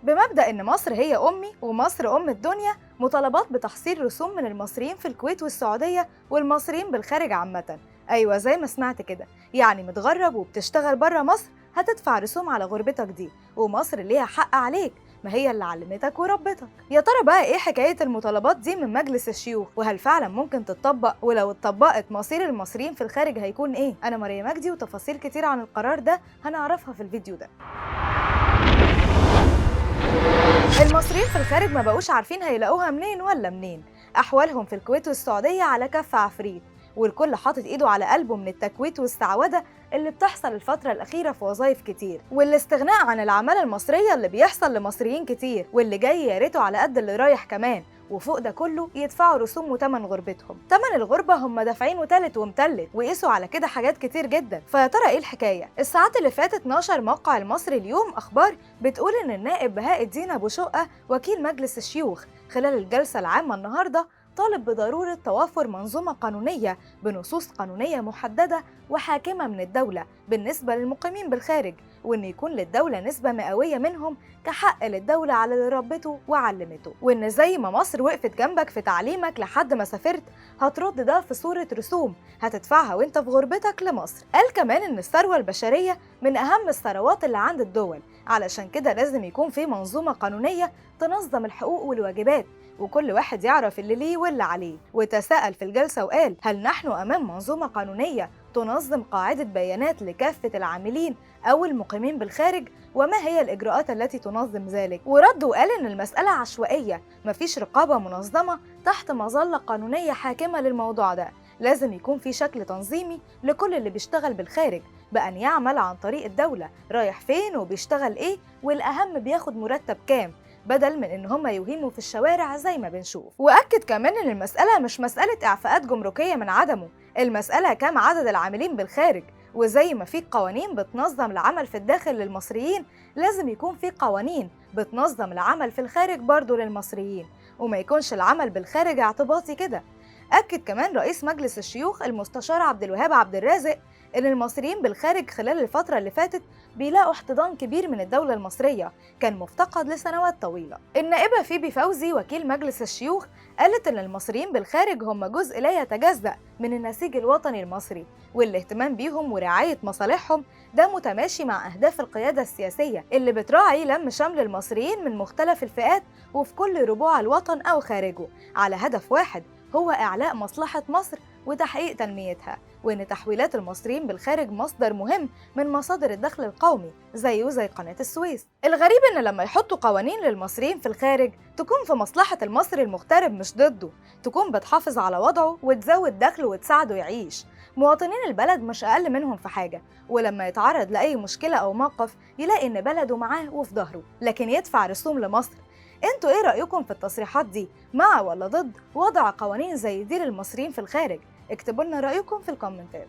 بمبدأ إن مصر هي أمي ومصر أم الدنيا، مطالبات بتحصيل رسوم من المصريين في الكويت والسعودية والمصريين بالخارج عامة. أيوة زي ما سمعت كده، يعني متغرب وبتشتغل بره مصر هتدفع رسوم على غربتك دي، ومصر ليها حق عليك، ما هي اللي علمتك وربتك. يا ترى بقى ايه حكاية المطالبات دي من مجلس الشيوخ؟ وهل فعلا ممكن تتطبق؟ ولو اتطبقت مصير المصريين في الخارج هيكون ايه؟ انا مريم مجدي، وتفاصيل كتير عن القرار ده هنعرفها في الفيديو ده. المصريين في الخارج ما بقوش عارفين هيلاقوها منين ولا منين، احوالهم في الكويت والسعودية على كف عفريت، والكل حاطط ايده على قلبه من التكويت والسعودة اللي بتحصل الفترة الأخيرة في وظائف كتير، والاستغناء عن العمالة المصرية اللي بيحصل لمصريين كتير، واللي جاي يا ريته على قد اللي رايح كمان، وفوق ده كله يدفعوا رسوم وتمن غربتهم. تمن الغربة هم دافعينه تالت ومتلت، وقيسوا على كده حاجات كتير جدا. فيا ترى ايه الحكاية؟ الساعات اللي فاتت نشر موقع المصري اليوم أخبار بتقول إن النائب بهاء الدين أبو شقة وكيل مجلس الشيوخ خلال الجلسة العامة النهاردة طالب بضرورة توافر منظومة قانونية بنصوص قانونية محددة وحاكمة من الدولة بالنسبة للمقيمين بالخارج، وإن يكون للدولة نسبة مئوية منهم كحق للدولة على اللي ربته وعلمته، وإن زي ما مصر وقفت جنبك في تعليمك لحد ما سافرت هترد ده في صورة رسوم هتدفعها وانت في غربتك لمصر. قال كمان إن الثروة البشرية من أهم الثروات اللي عند الدول، علشان كده لازم يكون في منظومة قانونية تنظم الحقوق والواجبات، وكل واحد يعرف اللي ليه واللي عليه. وتساءل في الجلسة وقال: هل نحن أمام منظومة قانونية تنظم قاعدة بيانات لكافة العاملين أو المقيمين بالخارج؟ وما هي الإجراءات التي تنظم ذلك؟ ورد وقال إن المسألة عشوائية، مفيش رقابة منظمة تحت مظلة قانونية حاكمة للموضوع ده، لازم يكون في شكل تنظيمي لكل اللي بيشتغل بالخارج، بأن يعمل عن طريق الدولة، رايح فين وبيشتغل إيه، والأهم بياخد مرتب كام، بدل من إن هم يوهموا في الشوارع زي ما بنشوف. وأكد كمان إن المسألة مش مسألة إعفاءات جمركية من عدمه، المسألة كام عدد العاملين بالخارج، وزي ما في قوانين بتنظم العمل في الداخل للمصريين لازم يكون في قوانين بتنظم العمل في الخارج برضو للمصريين، وما يكونش العمل بالخارج اعتباطي كده. أكد كمان رئيس مجلس الشيوخ المستشار عبد الوهاب عبد الرازق إن المصريين بالخارج خلال الفترة اللي فاتت بيلاقوا احتضان كبير من الدولة المصرية كان مفتقد لسنوات طويلة. النائبة فيبي فوزي وكيل مجلس الشيوخ قالت إن المصريين بالخارج هم جزء لا يتجزأ من النسيج الوطني المصري، والاهتمام بيهم ورعاية مصالحهم ده متماشي مع أهداف القيادة السياسية اللي بتراعي لم شمل المصريين من مختلف الفئات وفي كل ربوع الوطن أو خارجه على هدف واحد، هو إعلاء مصلحة مصر وتحقيق تنميتها، وإن تحويلات المصريين بالخارج مصدر مهم من مصادر الدخل القومي زيه زي قناة السويس. الغريب إن لما يحطوا قوانين للمصريين في الخارج تكون في مصلحة المصري المغترب مش ضده، تكون بتحافظ على وضعه وتزود دخله وتساعده يعيش. مواطنين البلد مش أقل منهم في حاجة، ولما يتعرض لأي مشكلة أو موقف يلاقي إن بلده معاه وفي ظهره، لكن يدفع رسوم لمصر. انتوا ايه رأيكم في التصريحات دي؟ مع ولا ضد وضع قوانين زي دي للمصريين في الخارج؟ اكتبوا لنا رأيكم في الكومنتات.